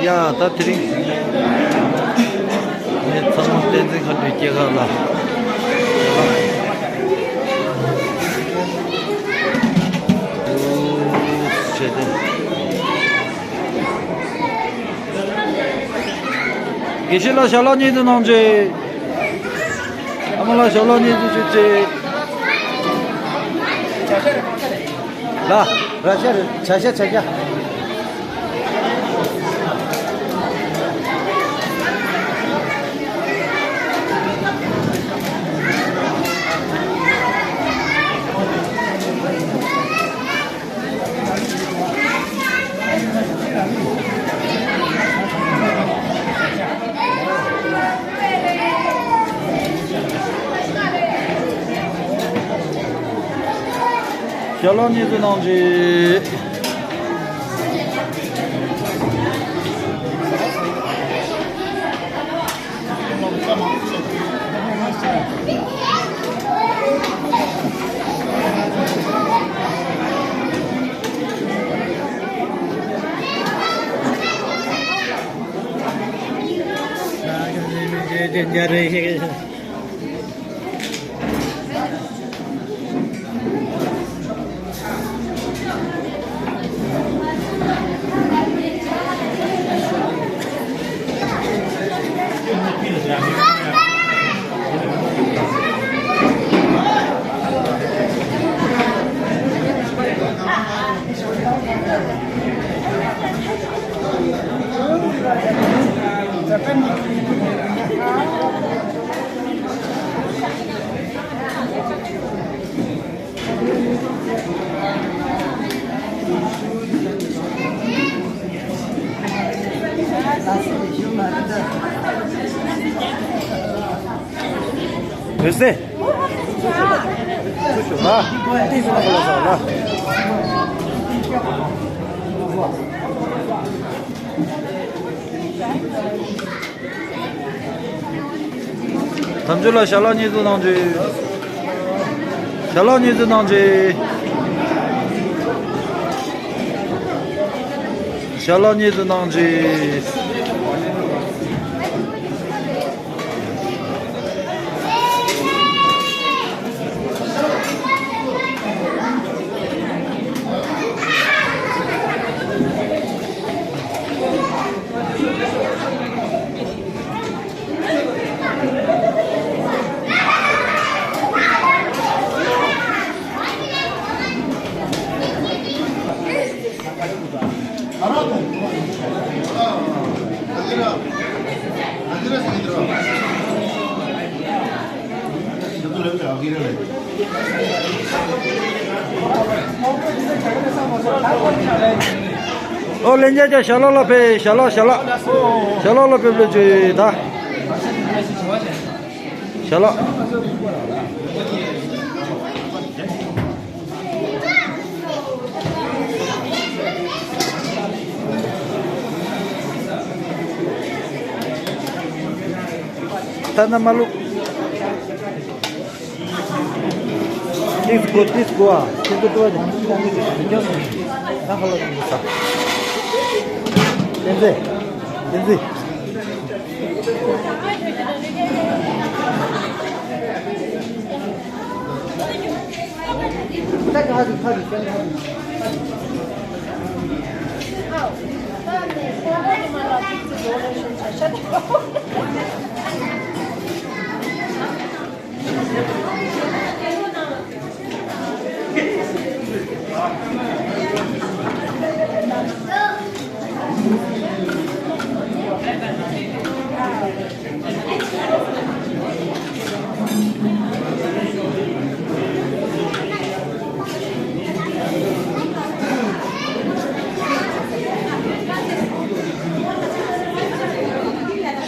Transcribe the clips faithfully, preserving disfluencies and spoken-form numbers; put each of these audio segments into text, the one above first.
ཡ་ད་དེ་རིང་ངས་ཚང་མ་བསྟན་འཛིན་མཁའ་འགྲོའི་སྐྱེས་སྐར་ལ། དགེ་བཤེས་ལགས་ཞལ་ལག་གཉིས་ཙམ་གནང་རྗེས། ཨ་མ་ལགས་ཞལ་ལག་གཉིས་ཙམ་ཞུ་རྗེས། ལ། ར་ཤ་རེད། བྱ་ཤ་བྱ་ཤ། ཞལ་ལག་གཉིས་ཙམ་གནང་རྗེས། འོད་ཟེར། ལ། ཏིས་ན་གོ་ལ་ས་ལ། དམ་ཆོས་ལགས་ཞལ་ལག་གཉིས་ཙམ་གནང་རྗེས། ཞལ་ལག་གཉིས་ཙམ་གནང་རྗེས། ཞལ་ལག་གཉིས་ཙམ་གནང་རྗེས། ཨོ་ལན་རྒྱ་རྒྱ་ཞལ་ལག་ལ་ཕེབས། ཞལ་ལག་ཞལ་ལག་ཞལ་ལག་ཞལ་ལག་ལ་ཕེབས་ལོས་བྱོས་ད། ཞལ་ལག་ད་ན་མ་ལུག་ཏིས་གོ་ཏིས་གོ་ཨ། ཏིས་གོ་ཏོ་ཨ། ཏན་ཏན།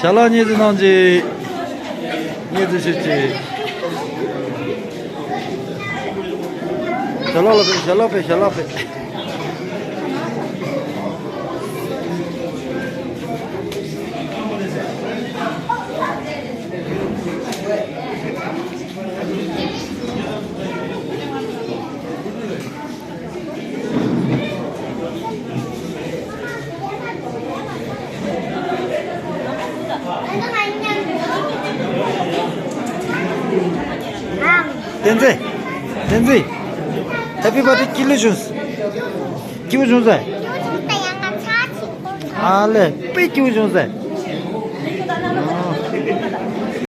ཞལ་ལག་གཉིས་ཙམ་གནང་རྗེས། གཉིས་ཙམ་ཞུ་རྗེས། ཞལ་ལག་ལ་ཕེབས། ཞལ་ལག་ཕེབས། ཞལ་ལག་ཕེབས། བསྟན་འཛིན། བསྟན་འཛིན། Happy birthday། སྐྱིད་པོ་བྱུང་། སྐྱིད་པོ་བྱུང་ཟེར། ཨ་ལེ། དཔེ་སྐྱིད་པོ་བྱུང་ཟེར།